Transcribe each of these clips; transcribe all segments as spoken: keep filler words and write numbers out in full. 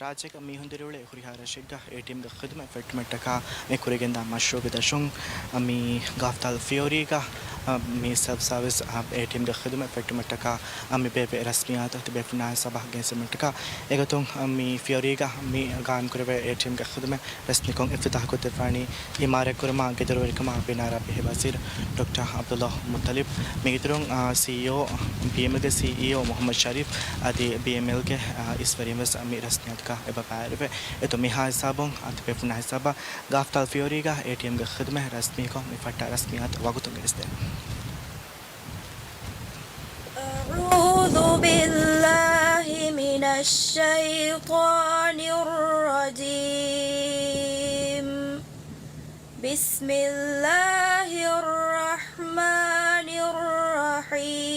ރާއްޖޭގަ މީހުން ދިރިއުޅޭ ހުރިހާ ރަށެއްގަ އޭޓީއެމްގެ ޚިދުމަތް ފެއްޓުމަށްޓަކާ މި ކުރިގެންދާ މަޝްރޫޢުގެ ދަށުން މި ގާފްތާލް ފިޔޯރީގަ މި ސެލްފް ސާވިސް އޭޓީއެމްގެ ޚިދުމަތް ފެއްޓުމަށްޓަކާ މި ބޭއްވި ރަސްމިއްޔާތު ތިބޭފުޅުންނާ ހިސާބަށް ގެނެސްދިނުމަށްޓަކާ އެގޮތުން މި ފިޔޯރީގަ މި ގާއިމްކުރެވޭ އޭޓީއެމްގެ ޚިދުމަތް ރަސްމީކޮށް އިފްތިތާޙްކޮށްދެއްވާނީ އިމާރާތްކުރުމާ ގެދޮރުވެރިކަމާ ބިނާ ރާއްޖެ ބަސީރު ޑޮކްޓަރ ޢަބްދުﷲ މުއްޠަލިބް. މީގެ އިތުރުން، އާ، ސީއީއޯ، ބީއެމްއެލްގެ ސީއީއޯ މުޙައްމަދު ޝަރީފް އަދި ބީއެމްއެލްގެ، އާ، އިސްވެރިން ވެސް މި ރަސްމިއްޔާތުގަ އެބަ ބައިވެރިވޭ. އެދު މިހާ ހިސާބުން، އާ، ތިބޭފުޅުންނާ ހިސާބަށް ގާފްތާލް ފިޔޯރީގަ އޭޓީއެމްގެ ޚިދުމަތް ރަސްމީކޮށް މި ފައްޓާ ރަސްމިއްޔާތު ވަގުތުން ގެނެސްދޭ. أعوذ بالله من الشيطان الرجيم. بسم الله الرحمن الرحيم.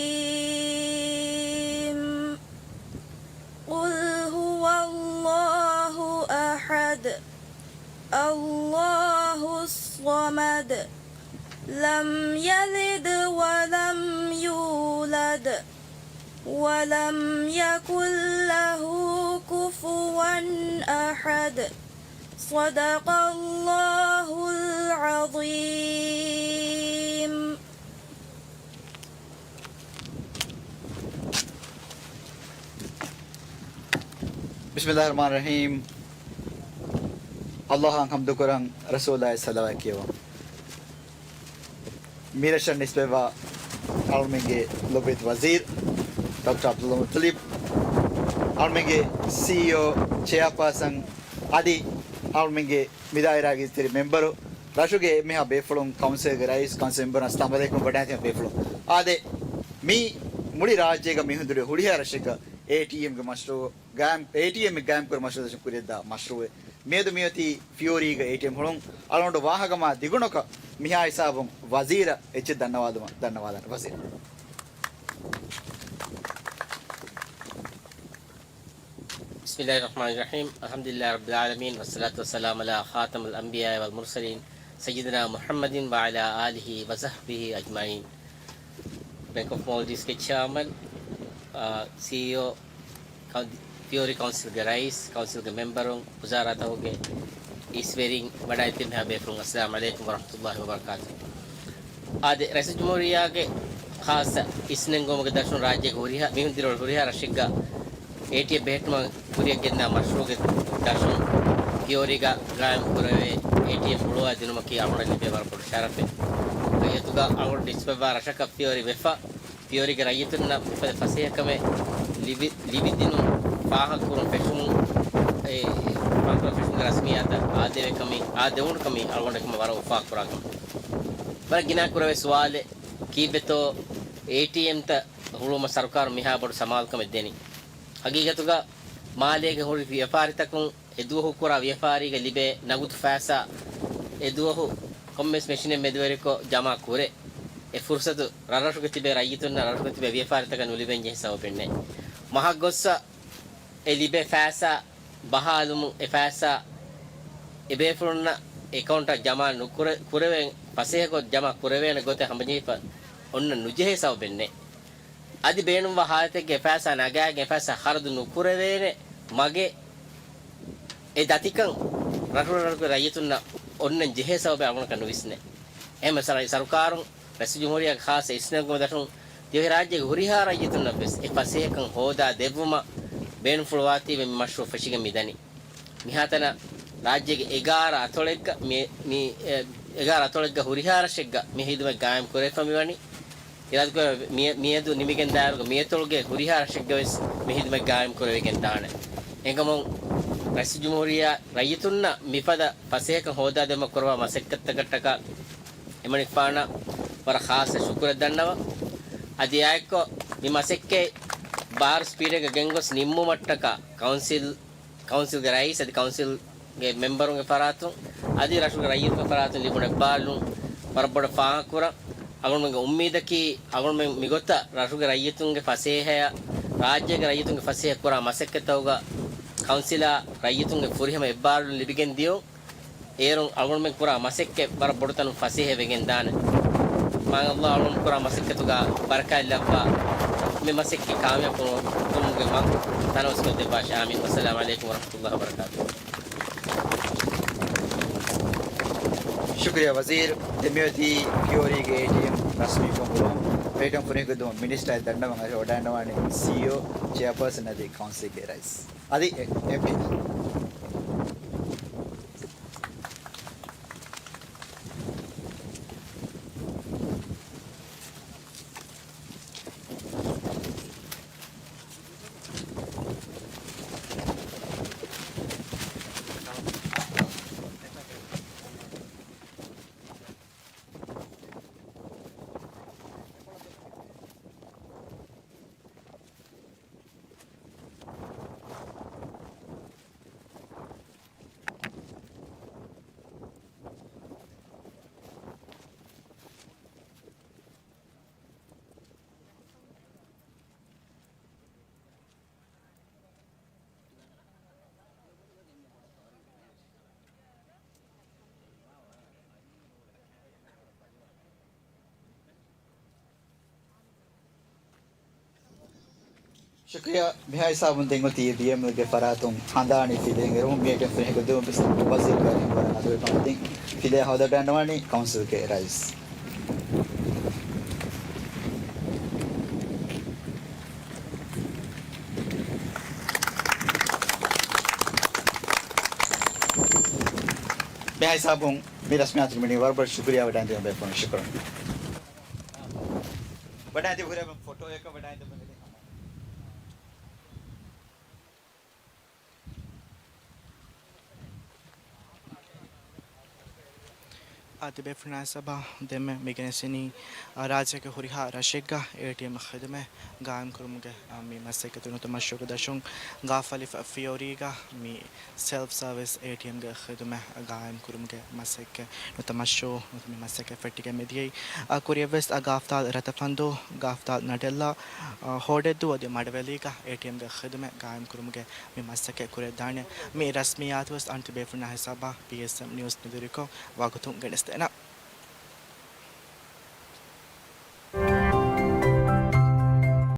قل هو الله أحد. الله الصمد. لم يلد ولم يولد. ولم يكن له كفوا أحد. صدق الله العظيم. ބިސްމިއްލާހިއްރަޙްމާނިއްރަޙީމް. ﷲ އަށް ޙަމްދުކުރަން، ރަސޫލާއަށް ޞަލަވާތް ކިޔަވަން. މިރަށަށް ނިސްބަތްވާ އަޅުމެންގެ ލޮބުވެތި ވަޒީރު ޑޮކްޓަރ ޢަބްދުﷲ މުއްޠަލިބް، އަޅުމެންގެ ސީއީއޯ، ޗެއާޕާސަން އަދި އަޅުމެންގެ މި ދާއިރާގެ އިތުރި މެމްބަރު، ރަށުގެ އެންމެހާ ބޭފުޅުން، ކައުންސިލްގެ ރައީސް، ކައުންސިލް މެމްބަރުން، އައްސަލާމު ޢަލައިކުމް، ވަޑައިގަތް ބޭފުޅުން. އާދެ، މި މުޅި ރާއްޖޭގަ މީހުން ދިރިއުޅޭ ހުރިހާ ރަށެއްގަ އޭޓީއެމްގެ މަޝްރޫޢު ގާއިމް، އޭޓީއެމް ގާއިމްކުރި މަޝްރޫޢު ދަށުން ކުރިއަށްދާ މަޝްރޫޢެއް. މިއަދު މިއޮތީ ފިޔޯރީގަ އޭޓީއެމް ހުޅުން. އަޅުގަނޑު ވާހަކަ މާ ދިގުނުކޮށް މިހާ ހިސާބުން ވަޒީރަށް އެއްޗެއް ދަންނަވާލުމަށް، ދަންނަވާލަން ވަޒީރު. بسم الله الرحمن الرحيم. الحمد لله رب العالمين، والصلاة والسلام على خاتم الأنبياء والمرسلين، سيدنا محمد وعلى آله وصحبه أجمعين. ބެންކް އޮފް މޯލްޑިވްސްގެ ޗެއާމަން، އާ، ސީއީއޯ، ކައު-، ފިޔޯރީ ކައުންސިލްގެ ރައީސް، ކައުންސިލްގެ މެމްބަރުން، ވުޒާރާތަކުގެ އިސްވެރިން، ވަޑައިގަތް ތިބި ބޭފުޅުން، އައްސަލާމު ޢަލައިކުމް ވަރަޙްމަތުﷲ ވަބަރަކާތުހު. އާދެ، ރައީސުލްޖުމްހޫރިއްޔާގެ ޚާއްޞަ އިސްނެންގުމުގެ ދަށުން ރާއްޖޭގެ ހުރިހާ، މީހުން ދިރިއުޅޭ ހުރިހާ ރަށެއްގަ އޭޓީއެމް ބެހެއްޓުމަށް ކުރިއަށް ގެންދާ މަޝްރޫޢުގެ ދަށުން ފިޔޯރީގަ ގާއިމް ކުރެވޭ އޭޓީއެމް ހުޅުވާ ދިނުމަކީ އަޅުގަނޑަށް ލިބޭ ވަރަށް ބޮޑު ޝަރަފެއް. ހަގީގަތުގަ އަޅުގަނޑު ނިސްބަތްވާ ރަށަކަށް ފިޔޯރީ ވެފަ، ފިޔޯރީގެ ރައްޔިތުންނަށް މިފަދަ ފަސޭހަކަމެއް ލިބި، ލިބިދިނުން ފާހަގަކުރުން ފެށުމުން، އެ، ފާހަގަކުރުން ފެށުމުގެ ރަސްމިއްޔާތަށް އާދެވޭ ކަމީ، އާދެވުނު ކަމީ އަޅުގަނޑު އެކަމަށް ވަރަށް އުފާކުރާ ކަމެއް. ވަރަށް ގިނަ ކުރެވޭ ސުވާލެއް، ކީއްވެތޯ އޭޓީއެމްތައް ހުޅުވުމަށް ސަރުކާރުން މިހާ ބޮޑު ސަމާލުކަމެއް ދެނީ؟ ހަގީގަތުގަ މާލޭގެ ހުރި ވިޔަފާރިތަކުން އެދުވަހު ކުރާ ވިޔަފާރީގަ ލިބޭ ނަގުދު ފައިސާ، އެދުވަހު ކޮންމެސް މެޝިނެއް މެދުވެރިކޮށް ޖަމާ ކުރޭ. އެ ފުރުސަތު ރަށްރަށުގަ ތިބޭ ރައްޔިތުންނަށް، ރަށުގަ ތިބޭ ވިޔަފާރިތަކަށް ނުލިބެން ޖެހޭ ސަބަބެއް ނެތް. މަހަށް ގޮއްސަ އެ ލިބޭ ފައިސާ ބަހާލުމުން އެ ފައިސާ އެބޭފުޅުންނަށް އެކައުންޓަށް ޖަމާ ނުކުރެ، ކުރެވޭ، ފަސޭހަކޮށް ޖަމާ ކުރެވޭނެ ގޮތެއް ހަމަޖެހިފަ އޮންނަ ނުޖެހޭ ސަބަބެއް ނެތް. އަދި ބޭނުންވާ ހާލަތެއްގެ އެ ފައިސާ ނަގާގެން އެ ފައިސާ ޚަރަދު ނުކުރެވޭނެ މަގެއް އެ ދަތިކަން ރަށު ރަށުގެ ރައްޔިތުންނަށް އޮންނަން ޖެހޭ ސަބަބެއް އަޅުގަނޑަކަށް ނުވިސްނޭ. އެހެންވެ ސަރ-، ސަރުކާރުން ރައީސުލްޖުމްހޫރިއްޔާގެ ޚާއްޞަ އިސްނެންގުމެއް ދަށުން ދިވެހިރާއްޖޭގެ ހުރިހާ ރައްޔިތުންނަށް ވެސް އެ ފަސޭހަކަން ހޯދާ ދެއްވުމަށް ބޭނުންފުޅުވާތީވެ މި މަޝްރޫޢު ފެށިގެން މިދަނީ. މިހާތަނަށް ރާއްޖޭގެ އެގާރަ އަތޮޅެއްގަ މި، މި، އެ، އެގާރަ އަތޮޅެއްގަ ހުރިހާ ރަށެއްގަ މި ހިދުމަތް ގާއިމް ކުރެވިފަ މިވަނީ. އިރާދަކުރެ މި، މިއަދު ނިމިގެން ދާއިރުގަ މިއަތޮޅުގެ ހުރިހާ ރަށެއްގަ ވެސް މި ހިދުމަތް ގާއިމް ކުރެވިގެން ދާނެ. އެހެންކަމުން ރައީސުލްޖުމްހޫރިއްޔާ ރައްޔިތުންނަށް މިފަދަ ފަސޭހަކަން ހޯދާދެއްވުމަށް ކުރައްވާ މަސައްކަތްތަކަށްޓަކާ އެމަނިކުފާނަށް ވަރަށް ޚާއްޞަ ޝުކުރެއް ދަންނަވަން. އަދި އާއެއްކޮށް މި މަސައްކަތް ބާރު ސްޕީޑެއްގަ ގެންގޮސް ނިންމުމަށްޓަކާ ކައުންސިލް، ކައުންސިލްގެ ރައީސް އަދި ކައުންސިލްގެ މެމްބަރުންގެ ފަރާތުން އަދި ރަށުގެ ރައްޔިތުންގެ ފަރާތުން ލިބުނު އެއްބާރުލުން ވަރަށް ބޮޑަށް ފާހަގަކުރަން. އަޅުގަނޑުމެންގެ އުއްމީދަކީ އަޅުގަނޑުމެން މިގޮތަށް ރަށުގެ ރައްޔިތުންގެ ފަސޭހަޔަށް، ރާއްޖޭގެ ރައްޔިތުންގެ ފަސޭހަ ކުރާ މަސައްކަތްތަކުގަ ކައުންސިލާ ރައްޔިތުންގެ ފުރިހަމަ އެއްބާރުލުން ލިބިގެން ދިޔުން. އޭރުން އަޅުގަނޑުމެން ކުރާ މަސައްކަތް ވަރަށް ބޮޑު ތަނުން ފަސޭހަ ވެގެން ދާނެ. މާތް ﷲ އަޅުގަނޑު ކުރާ މަސައްކަތުގަ ބަރަކާތް ލައްވާ، މި މަސައްކަތް ކާމިޔާބު ކުރުމުގެ މަ-، އަނައުންސްކޮށްދެއްވާށި. އާމިން. ވައްސަލާމް ޢަލައިކުމް ވަރަޙްމަތުﷲި ވަބަރަކާތުހު. ޝުކުރިއްޔާ ވަޒީރު. ދެން މިއޮތީ ފިޔޯރީގެ އޭޓީއެމް ރަސްމީކޮށް ހުޅުވުން. އޭޓީއެމް ކުރިން ހުރި ދުވަހު މިނިސްޓަރ ދަންނަވަން އަދި ވަޑައިގަންނަވާނީ ސީއީއޯ، ޗެއާޕާސަން އަދި ކައުންސިލްގެ ރައީސް އަދި އެ-، އެމްޑީ. ޝުކުރިއްޔާ. މިހާ ހިސާބުން ދެން އޮތީ ބީއެމްއެލްގެ ފަރާތުން ހަނދާނީ ފިލައިގެން އެރުމުން. މިއޭޓީއެމް ކުރިން ހުރި ދުވަހު ވަޒީރު ވަރަށް އަދުވެފަ ދެން ފިލައި ހޯދައިގަންނަވާނީ ކައުންސިލްގެ ރައީސް. މިހާ ހިސާބުން މި ރަސްމިއްޔާތު މިނި ވަރަށް ބޮޑަށް ޝުކުރިއްޔާ ވަޑައިގެން ދިޔަ ބޭފުޅުން. ޝުކުރުން. ވަޑައިދެ ހުރެ ފޮޓޯއަކަށް ވަޑައިދެ. އާ، ތިބޭފުޅުންނާ ސަބާ ދެންމެ މިގެނެސްދިނީ، އާ، ރާއްޖޭގެ ހުރިހާ ރަށެއްގަ އޭޓީއެމް ޚިދުމަތް ގާއިމްކުރުމުގެ، އާ، މި މަސައްކަތު ނުތަ މަޝްރޫޢުގެ ދަށުން ގާފާލިފަ ފިޔޯރީގަ މި ސެލްފް ސާވިސް އޭޓީއެމްގެ ޚިދުމަތް ގާއިމްކުރުމުގެ މަސައްކަތް ނުތަ މަޝްރޫޢު ނުތަ މި މަސައްކަތް ފެއްޓިގެން މިދިޔައީ. އާ، ކުރިއަށްވެސް، އާ، ގާފްދާލް ރަތަފަންދޫ، ގާފްދާލް ނަޑެއްލާ، އާ، ހޯޑެއްދޫ އަދި މަޑަވެލީގަ އޭޓީއެމްގެ ޚިދުމަތް ގާއިމްކުރުމުގެ މި މަސައްކަތް ކުރެވިދާނެ. މި ރަސްމިއްޔާތުވެސް އަންތި ބޭފުޅުންނާ ހިސާބަށް ޕީއެސްއެމް ނިއުސް ނުދިރިކޮށް ވަގުތުން ގެނެސްދޭނަން.